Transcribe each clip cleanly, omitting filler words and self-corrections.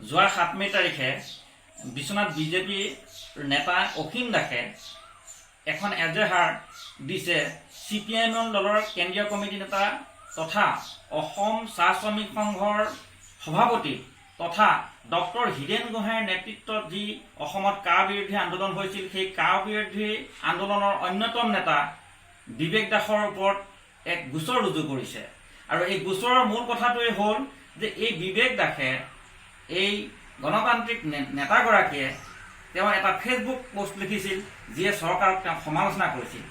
যোৱা 7 মে' তাৰিখে বিশ্বনাথ বিজেপিৰ নেতা অসীম দাসে এখন এজেহাৰ দিছে চিপিআইএম দলৰ কেন্দ্ৰীয় কমিটি নেতা তথা অসম চাহ শ্ৰমিক সংঘৰ সভাপতি তথা ডক্টৰ হীৰেণ গোহাঁইৰ নেতৃত্বত যি অসমত কা বিৰোধী আন্দোলন হৈছিল, সেই কা বিৰোধী আন্দোলনৰ অন্যতম নেতা বিবেক দাসৰ ওপৰত এক গোচৰ ৰুজু কৰিছে। আৰু এই গোচৰৰ মূল কথাটোৱেই হ'ল যে এই বিবেক দাসে, এই গণতান্ত্ৰিক নেতাগৰাকীয়ে তেওঁ এটা ফেচবুক পোষ্ট লিখিছিল, যিয়ে চৰকাৰক তেওঁ সমালোচনা কৰিছিল।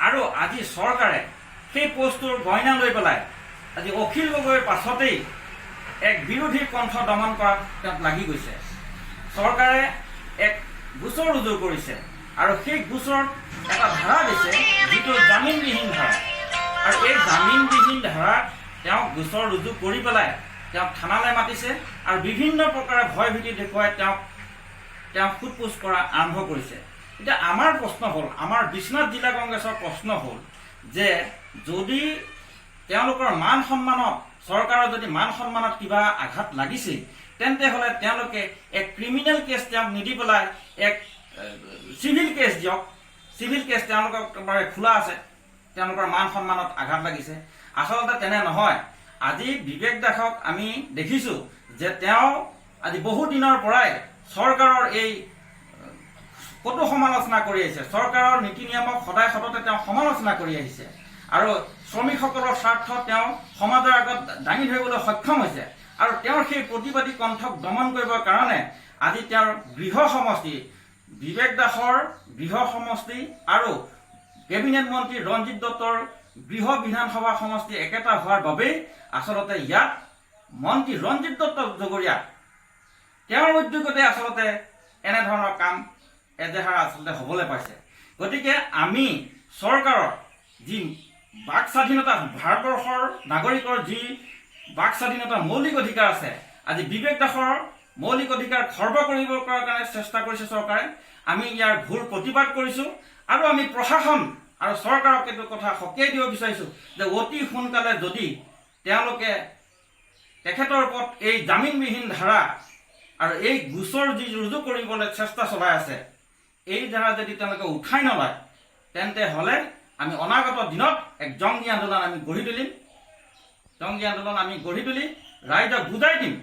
আৰু আজি চৰকাৰে সেই পোষ্টটোৰ গইনা লৈ পেলাই আজি অখিল গগৈৰ পাছতেই এক বিৰোধীৰ কণ্ঠ দমন কৰাত তেওঁক লাগি গৈছে। চৰকাৰে এক গোচৰ ৰুজু কৰিছে আৰু সেই গোচৰত এটা ধাৰা দিছে, যিটো জামিনবিহীন ধাৰা। আৰু এই জামিনবিহীন ধাৰাত তেওঁক গোচৰ ৰুজু কৰি পেলাই তেওঁক থানালৈ মাতিছে আৰু বিভিন্ন প্ৰকাৰে ভয় ভীতি দেখুৱাই তেওঁক সোধ পোছ কৰা আৰম্ভ কৰিছে। এতিয়া আমাৰ প্ৰশ্ন হ'ল, আমাৰ বিশ্বনাথ জিলা কংগ্ৰেছৰ প্ৰশ্ন হ'ল যে যদি তেওঁলোকৰ মান সন্মানত, চৰকাৰৰ যদি মান সন্মানত কিবা আঘাত লাগিছিল, তেন্তে হ'লে তেওঁলোকে এক ক্ৰিমিনেল কেছ তেওঁক নিদি পেলাই এক চিভিল কেছ দিয়ক। চিভিল কেছ তেওঁলোকৰ বাবে খোলা আছে। তেওঁলোকৰ মান সন্মানত আঘাত লাগিছে, আচলতে তেনে নহয়। আজি বিবেক দাসক আমি দেখিছোঁ যে তেওঁ আজি বহু দিনৰ পৰাই চৰকাৰৰ এই কটু সমালোচনা কৰি আহিছে। চৰকাৰৰ নীতি নিয়মক সদায় সততে তেওঁ সমালোচনা কৰি আহিছে আৰু শ্ৰমিকসকলৰ স্বাৰ্থ তেওঁ সমাজৰ আগত দাঙি ধৰিবলৈ সক্ষম হৈছে। আৰু তেওঁৰ সেই প্ৰতিবাদী কণ্ঠক দমন কৰিবৰ কাৰণে আজি তেওঁৰ গৃহ সমষ্টি, বিবেক দাসৰ গৃহ সমষ্টি আৰু কেবিনেট মন্ত্ৰী ৰঞ্জিত দত্তৰ গৃহ বিধানসভা সমষ্টি একেটা হোৱাৰ বাবেই আচলতে ইয়াত মন্ত্ৰী ৰঞ্জিত দত্ত জগৰীয়া। তেওঁৰ উদ্যোগতে আচলতে এনেধৰণৰ কাম, এজেহাৰ আচলতে হ'বলৈ পাইছে। গতিকে আমি চৰকাৰৰ যি বাক স্বাধীনতা, ভাৰতবৰ্ষৰ নাগৰিকৰ যি বাক স্বাধীনতা মৌলিক অধিকাৰ আছে, আজি বিবেক দাসৰ মৌলিক অধিকাৰ খৰ্ব কৰিবৰ কাৰণে চেষ্টা কৰিছে চৰকাৰে। আমি ইয়াৰ ঘোৰ প্ৰতিবাদ কৰিছোঁ আৰু আমি প্ৰশাসন আৰু চৰকাৰক এইটো কথা সকীয়াই দিব বিচাৰিছোঁ যে অতি সোনকালে যদি তেওঁলোকে তেখেতৰ ওপৰত এই জামিনবিহীন ধাৰা আৰু এই গোচৰ যি ৰুজু কৰিবলৈ চেষ্টা চলাই আছে, এই ধাৰা যদি তেওঁলোকে উঠাই নলয়, তেন্তে হ'লে আমি অনাগত দিনত এক জংগী আন্দোলন আমি গঢ়ি তুলিম। জংগী আন্দোলন আমি গঢ়ি তুলি ৰাইজক বুজাই দিম।